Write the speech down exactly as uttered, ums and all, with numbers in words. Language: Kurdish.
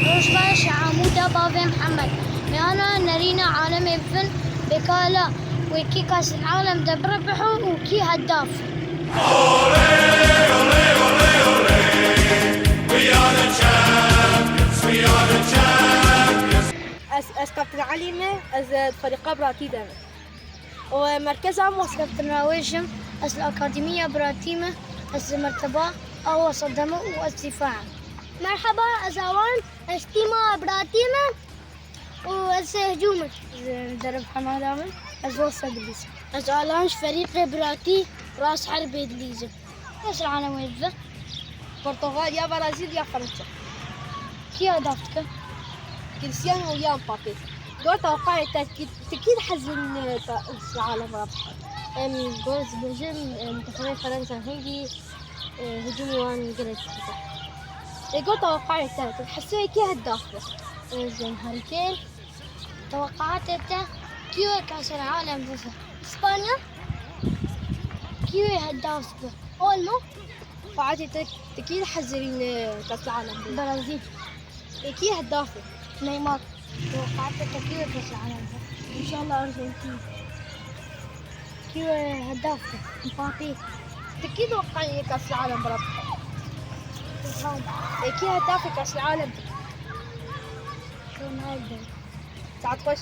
Roj baş, Amûda bavê Mihemed. Meyana nerîna alemê bivin, bêkala wê kî Kasîl Alem de birebihû û kî hedaf. We are the champions, we are the champions. Ez, ez Kaptan Elî me, ez, e, di ferîqa biratî de me. Û, e, merkeza me. Ez Kaptan Rawêj im, ez li Akademiya Biratî me, ez li merteba awa sedeme û ez dîfa im. Merheba, ez Awan, ez tîma biratî me û ez hicûm im. Ez, e, Derib Hemada me, ez wasa dilîzim. Ez Alan, ji ferîqê biratî rast herbê dilîzim. Kes li alem wê bibe. Portugal ya Brazîl ya Fransa. Kî hedaf dike? Cristiano ya Mbappé. Gor tewqayê te kî, tu kî dihezirî, e, te, li alem re bibe? Em, gor dibêjim, e, mintexebê Fransa hingî, e, hicûmê wan gelek dike. Ê gor tewqayê te, tu dihesibî kî hedaf be? Ez em Harry Kane. Tewqaatê te kî wê Kasel Alem bibe? Spanya. Kî wê hedaf be? Olmo. Tewqaatê te, tu kî dihezirî, e, Kasel Alem bibe? Brazîl. Ê kî hedaf e? Neymar. Tewqaatê te kî wê Kasel Alem bibe? Înşallah Arjantin. Kî wê hedaf be? Mbappé. Tu kî dixwazî Kasel Alem bira? Ronaldo. Ê kî hedafê Kasel Alem be? Ronaldo. Saet xweş.